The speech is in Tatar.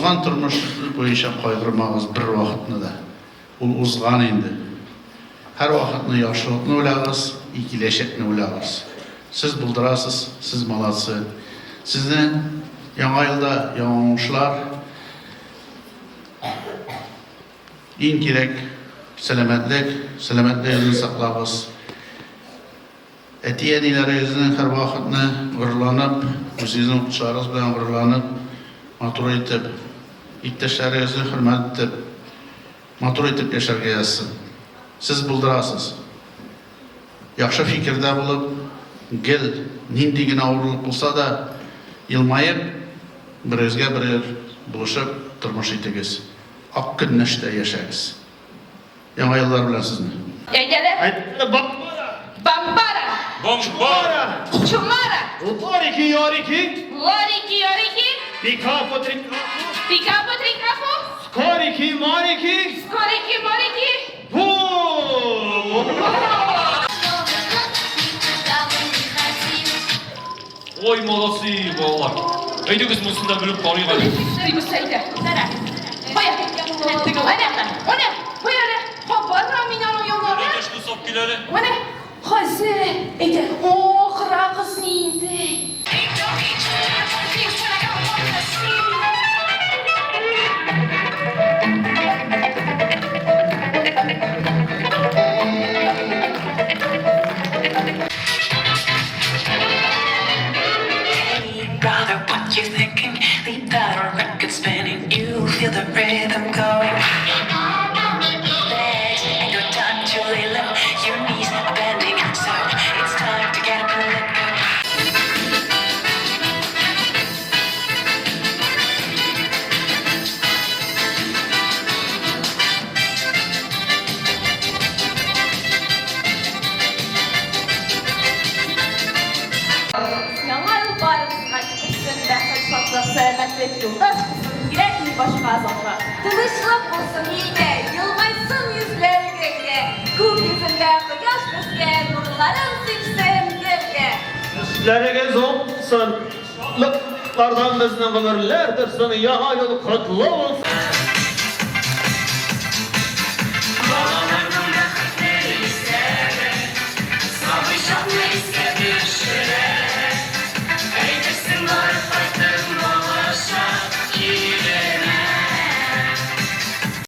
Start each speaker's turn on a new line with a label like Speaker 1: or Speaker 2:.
Speaker 1: Узган тормыш буенча кайгырмагыз бервакытны да. Ул узган инде. Һәрвакытны яхшылыкны уйлагыз и киләчәкне уйлагыз. Сез булдырасыз, сез молодцы. Сезне Яңа елда яңа уңышлар, иң кирәк сәламәтлек, сәламәтлегегезне саклагыз. Әти-әниләрегезнең һәрвакытны горурланып, үзегезнең укучыларыгыз белән горурланып, матур итеп, иптәшләрегезне хөрмәт итеп, матур итеп яшәргә язсын. Сез булдырасыз. Яхшы фикердә булып, гел нинди генә авырлык булса да, елмаеп, берегезгә берегез булышып тормыш итегез. Ак көннәштә яшәгез. Яңа еллар белән сезне!
Speaker 2: Әйдәле. Бамбара. Бамбара.
Speaker 3: Бомбара.
Speaker 2: Чумара.
Speaker 3: Ларики ярики.
Speaker 2: Ларики ярики.
Speaker 3: Пикапо трикапо.
Speaker 2: Пикапо трикапо.
Speaker 3: Скорики марики.
Speaker 2: Скорики марики.
Speaker 3: Бу.
Speaker 4: Ой, молодцы, балалар. Әйдәгез, монысын да белеп карыйк әле.
Speaker 2: Әйдә, әйдә. Кая? Әнә, әнә, кая әле? Кабарам мин аның юллары.
Speaker 4: Әтәч кусап кил әле.
Speaker 2: Менә, хәзер, әйдә. О, карагыз нинди. Яңа ел барыбызга китерсен бәхет, шатлык, сәламәтлек, юлдаш булсын, кирәкми башка затлар. Тынычлык булсын илдә, елмайсын йөзләр гел-гә, күк йөзендә кояш безгә нурларын сипсен гел-гә.
Speaker 3: Эшләрегез уңсын, шатлыклардан безнең гомерләр торсын, Яңа ел котлы булсын!